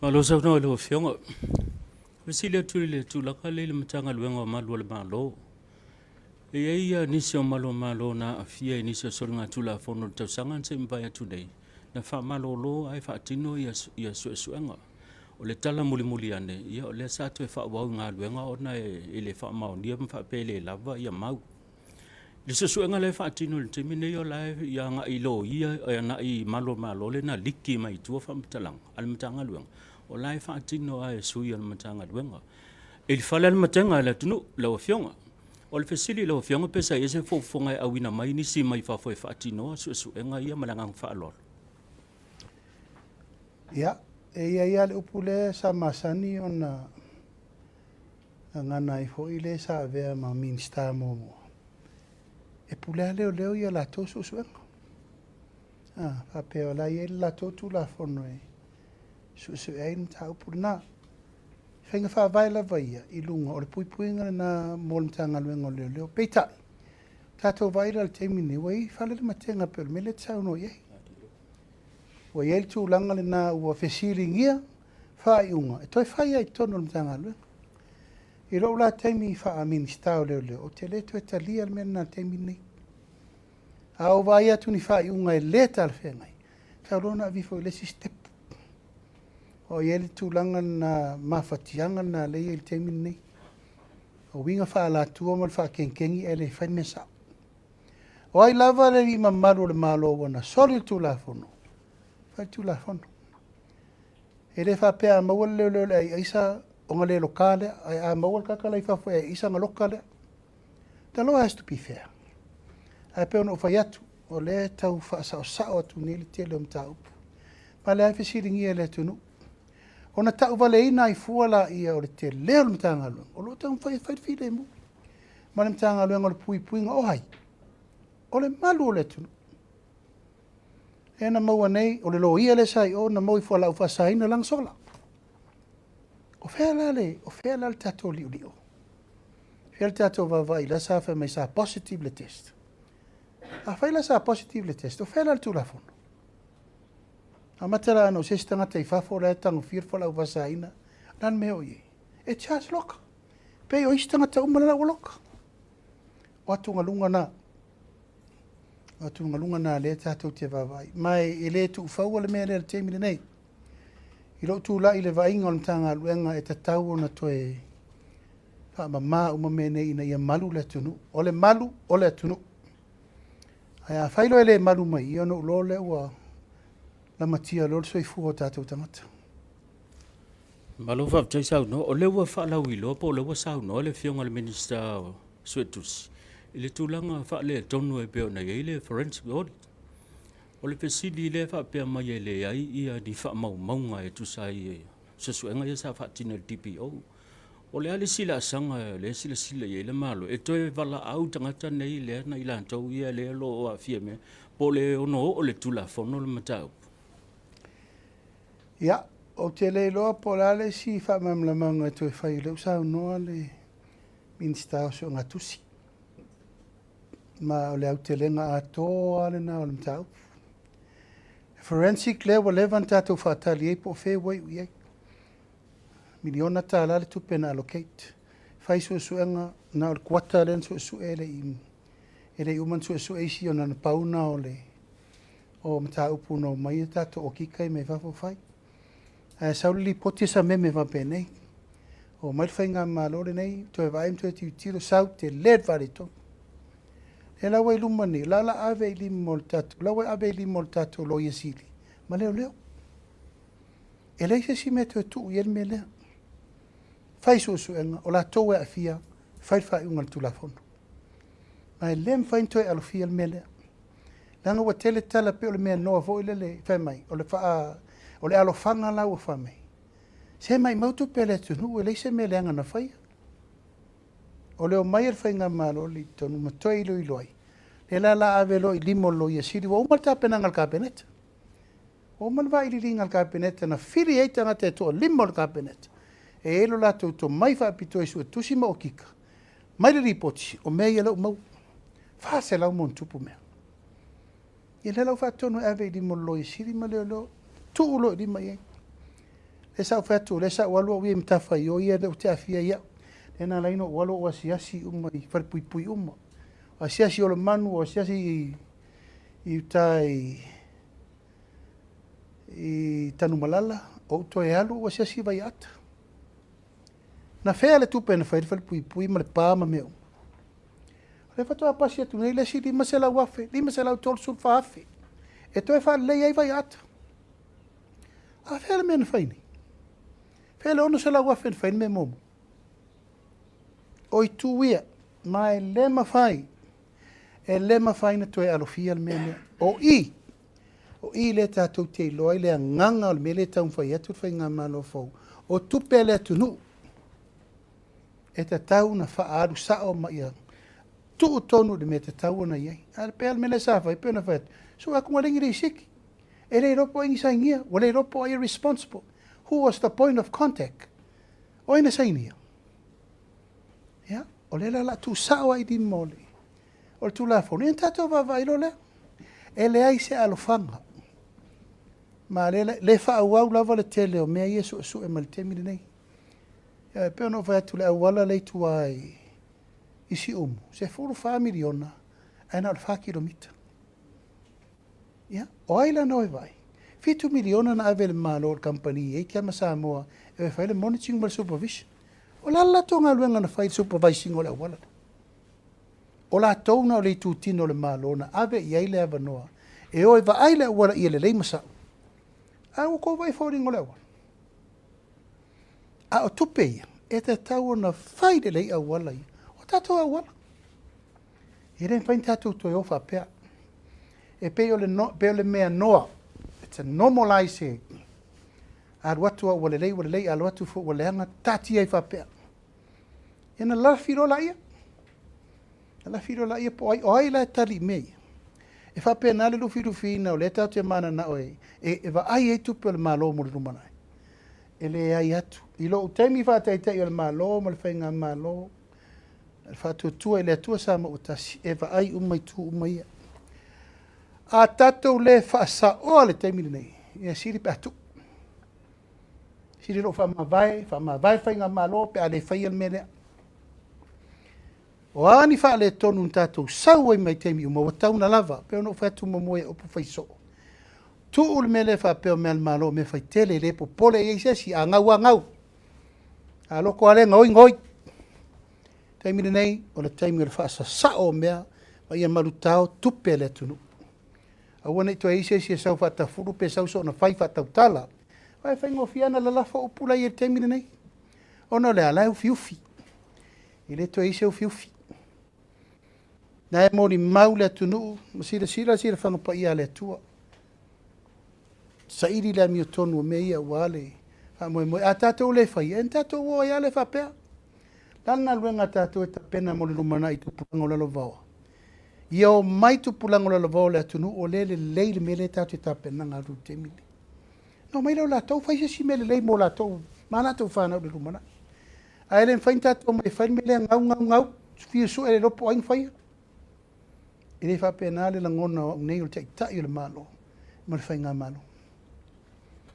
Malo saunoa i lau Afioga. Fesili atu i le tulaga lea i le Matagaluega o Malu o le Malo. E i ai ia nisi o malu o Malo na aafia i nisi o soligatulafono i le tausaga na se i mavae atu nei, na faamalolo ae faatino ia suesuega. O le tala mulimuli ane, ia o lea sa toe faaauau i galuega ona e le faamaonia ma faapea e le lava ia mau. I le suesuega la e faatino i le taimi lenei o la e agai i loia, agai i malu o le Malo lea na liki mai tua faamatalaga a le Matagaluega, o la e faatino lava e sui o le Matagaluega. I le fale lava le matega i le atunuu lau Afioga. O le fesili i lau Afioga pe sa i ai se fuafuaga e auina mai nisi mai fafo e faatinoa suesuega ia ma le agaga faaaloalo. Ia, e i ai lava le upu lea sa masani ona gagana ai foi le sa avea ma Minisita muamua, e pule lava leoleo ia latou suesuega. A faapea o la e i ai le latou Tulafono e suesue ai le mataupu lena. Faiga faavae lava ia i luga o le puipuiga lena mo le Matagaluega o Leoleo. Peitai, tatou vaai la i le taimi lenei, ua i ai fale le matega e pei o le mea lea e te saunoa i ai. Ua i ai le tulaga lena ua fesiligia faaiuga e toe fai lava i totonu o le Matagaluega. I lou la taimi faa-Minisita o Leoleo, ou te le toe talia le mea lena i le taimi lenei. A ou vaai atu i ni faaiuga e le talafeagai, e tatau loa ona aveifo i le isi sitepu. O i ai le tulaga lena, mafatiaga lena lea e i ai i le taimi lenei. O uiga faaalatua ma le faakegikegi ae le fai le mea sao. O ai lava le alii mamalu o le Malo ua na soli le Tulafono, fai le Tulafono. E le faapea a maua le leoleo i le ai aisa ona le loka lea, ae a maua le tagata la i fafo e ai aisa ona loka lea. The law has to be fair. Ae pei ona ou fai atu, o lea e tau faasaosao atu nei le tele o mataupu, ma o lea e fesiligia e le atunuu. Ona tauvaleina ai fua laia o le tele o le Matagaluega o lo o taumafai e fai le filemu ma le Matagaluega o le Puipuiga o ai? O le malu o le atunuu. Lea na maua nei, o le loia lea sa i o na maua i fualaau faasaina lana sola. O fea la le, o fea la le tatou li'oli'o? O fea le tatou vaavaai? La sa fai mai sa positive le test. Afai la sa positive le test, o fea la le Tulafono? Amata la ona o se isi tagata i fafo la e tagofia le fualaau faasaina, o le a le mea o i ai? E charge loka, pei o isi tagata uma la ua loka. O atugaluga na, o atugaluga na lea tatou te vaavaai. Ma e le tuufaua le mea lea i le taimi lenei. I lou tulai i le vaaiga o le Matagaluega e tatau ona toe faamama uma mea nei ina ia malu le atunuu. O le malu o le atunuu. Ae afai loa e le malu mai i i, ona ou iloa lea ua lamatia loa le soifua o tatou tagata. Malo faafetai saunoa. O lea ua faalauiloa po o lea ua saunoa le Afioga i le Minisita o Suetusi i le tulaga faaletonu e pei ona i ai le forensic audit. O le fesili lea e faapea mai e leai ia ni faamaumauga e tusa ai suesuega ia sa faatino e le DPO. O le a le isi laasaga lea e silasila i ai le Malo e toe valaau tagata nei lea na i latou ia lea o lo o aafia i mea, po o le ono oo i le Tulafono le mataupu? Ia, ou te le iloa po o le a le isi faamalamalamaga e toe fai o lea ua saunoa le Minisita o Suegatusi. Ma o le aotelega atoa lava lena o le mataupu. Forensic lea ua leva ona tatou faatali ai po o fea ua iu i ai. Miliona tala le tupe na allocate. Fai suesuega, na o le kuata lea na suesue e le i uma ona suesue isi ona na pau lena o le o mataupu na omai o tatou okika mai fafo fai. Ae sau le lipoti e sameme faapenei. Omai le faigamalo lenei toe vaai ma toe tilotilo, sau tele le faaletonu. O lea la ua i luma nei, o la o le a ave i lima o le tatou, la ua ave i lima o le tatou Loia Sili ma Leoleo. E leai se isi mea e toe tuu i ai le mea lea. Fai suesuega, o latou e aafia, fai le faaiuga a le Tulafono. Ma e le mafai ona toe alofia le mea lea. Leaga ua tele tala pei o le mea noa foi lele fai mai, o le alofaga la ua fai mai, se maumau tupe a le atunuu e leai se mea leaga na faia. O le omai o le faigamalo lenei i totonu ma toe iloilo ai, lea la o le a ave loa i lima o le Loia Sili, ua uma le tapenaga a le Kapeneta. Ua uma le vailiiliga a le Kapeneta na fili ai tagata e toalima o le Kapeneta, e i ai lo latou tomai faapitoa i suetusi ma okika, aumai le lipoti, o mea ia o lea ua maua, 400+ mea. Ia lea la ua faatonu e ave i lima o le Loia Sili ma Leoleo, tuu loa i lima i ai. Lea sa ou fai atu, o lea sa ou alu au ia i matafaioi ia lea ou te aafia ai au. Lea na ala ai ona ou alu ou asiasi uma i falepuipui uma. O asiasi i Oloamanu, o asiasi i uta i Tanumalala, ou toe alu ou asiasi i Vaiaata. Na fea le tupe na fai ai le falepuipui ma le pa ma mea uma? O lea faatoa pasi atu nei le isi $500,000, $534,000 e toe faaleleia ai Vaiaata. A fea le mea na fai nei? Fea le $600,000 na fai ai le mea muamua? O itu ia, ma e le mafai, e le mafai ona toe alofia le mea lea. O i, o i lea tatou te iloa ai le agaga o le mea lea e taumafai atu le Faigamalo fou, o tupe a le atunuu e tatau ona faaalu sao ma ia tuu tonu i le mea e tatau ona i ai. Ae pei lava o le mea lea sa fai, e pei ona fai atu, sue atu ua leai ni lisiti, e le iloa po o ai na sainia, ua le iloa po o ai e responsible. Who was the point of contact? O ai na sainia? Ia, o lea la o le a tuusao lava i lima o le, o le Tulafono, ia ona tatou vaavaai loa lea. E leai se alofaga, ma o lea e faaauau lava le tele o mea ia e suesue mai i le taimi lenei. E pei ona ou fai atu i le auala lea i tua i Siumu, $14 miliona ae na o le 4 kilomita. Ia, o ai la na o e vaai? $7 miliona na ave e le Malo i le kamupani a Eiama Samoa e o e fai le monitoring ma le supervision. O le a le latou galuega na fai i le supervise ina o le auala lea? O latou na o le itutino o le Malo na ave i ai le avanoa e o e vaai le auala ia lelei ma sao. Ae ua outou vaai i foliga o le auala? A o tupe ia, e tatau ona fai lelei auala ia, o tatou auala. E le mafai ona tatou toe o faapea. E pei o le, no, pei o le mea noa, it's a normalize. Alu atu ua lelei, ua lelei, alu atu foi ua leaga, taatia ai faapea. Ia ona lafi loa laia. Na lafi loa laia po o ai, o ai la e tali i mea ia? E faapena le lufilufiina o lea tatou te mananao e, e, e vaai ai tupe o le Malo mo le lumanai. E leai atu. I lou taimi faataitai o le Malo ma le Faigamalo, le faatuatua i le Atua Samoa ua tasi, e vaai uma itu uma ia. A tatou le faasaoa le taimi lenei, ia sili pe a tuu. Sili lou faamavae, faamavae le Faigamalo pe a le faia le mea lea. O a ni faaletonu na tatou sau ai mai taimi uma, ua tatau ona lava. E pei ona ou fai atu muamua i au upu fai soo. Tuu le mea lea faapea o mea a le Malo o mea faitele, e le popole i ai se isi, a gau lava, gau. A loto lava le gaoi, gaoi. O le taimi lenei, o le taimi o le faasasao o mea, ma ia malutao tupe a le atunuu. Aua ne i toe i ai se isi e sau faatafulu pe sau soona fai faatautala. Aua e faigofie lava ona lalafo upu la e i ai i le taimi lenei. Ona o le a? O la e ufiufi. E le toe i ai se ufiufi. O la e molimau le atunuu ma silasila le silafaga paia a le Atua. Saili le amiotonu o mea ia aua le faamoemoe. A tatou le faia, ona tatou o ai lava lea faapea. O le a le galuega a tatou e tapena mo le lumanai i tupulaga o lalovaoa? Ia omai tupulaga o lalovaoa o le atunuu o lea e lelei le mea lea tatou te tapenaga atu i le taimi lenei. Ona omai lea o latou fai se isi mea lelei mo latou ma latou fanau i le lumanai. Ae le mafai ona tatou omai e fai le mea lea gau, gau, gau, fia sue le iloa po o ai na faia. E le faapena le lagona o au nei o le Taitai o le Malo ma le Faigamalo.